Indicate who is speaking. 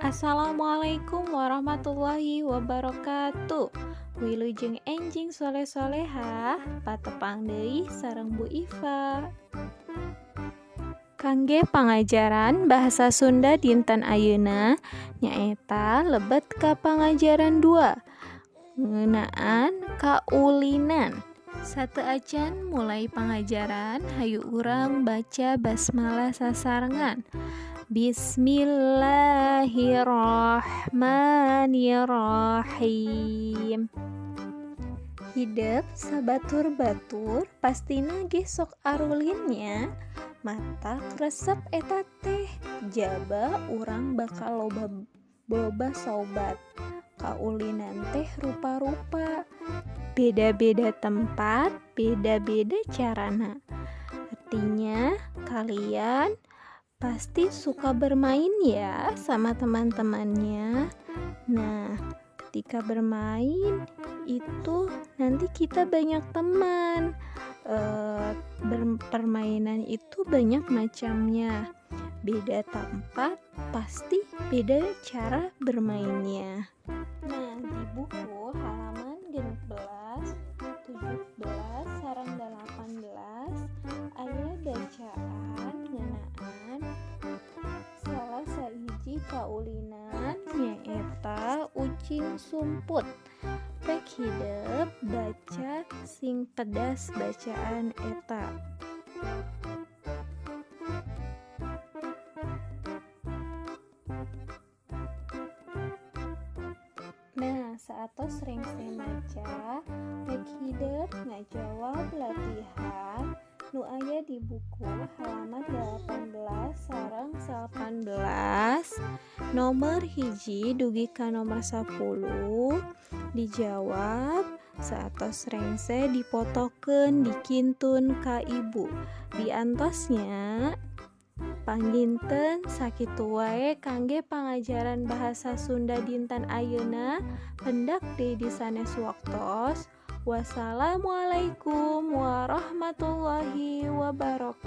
Speaker 1: Assalamualaikum warahmatullahi wabarakatuh. Wilujeng enjing soleh solehah, patepang deui sareng Bu Iva. Kangge pangajaran bahasa Sunda dinten ayeuna nyaeta lebet ka pangajaran 2 ngeunaan kaulinan. Sateuacan mulai pangajaran, hayu urang baca basmalah sasarengan. Bismillahirrahmanirrahim. Hidep sabatur-batur pastina ge sok arulin nya, matak resep eta teh jaba urang bakal loba boga sobat. Kaulinan teh rupa-rupa, beda-beda tempat, beda-beda carana. Artinya kalian pasti suka bermain ya sama teman-temannya. Nah, ketika bermain itu nanti kita banyak teman. Permainan itu banyak macamnya. Beda tempat pasti beda cara bermainnya. Nah, di buku halaman 16, 17, sareng 18 aya bacaan ngeunaan salah sahiji kaulinan, nyaeta ucing sumput. Pek hidep baca sing pedas bacaan eta. Nah, saatos rengse maca, pek hidep ngajawab latihan nu aya di buku halaman 18 sareng 19, nomor 1 dugi ka nomor 10 dijawab. Saatos rengse, dipotokeun, dikintun ka ibu. Diantos nya. Panginten sakitu wae kangge pangajaran bahasa Sunda dinten ayeuna. Pendak deui di sanes waktos. Wassalamualaikum warahmatullahi wabarakatuh.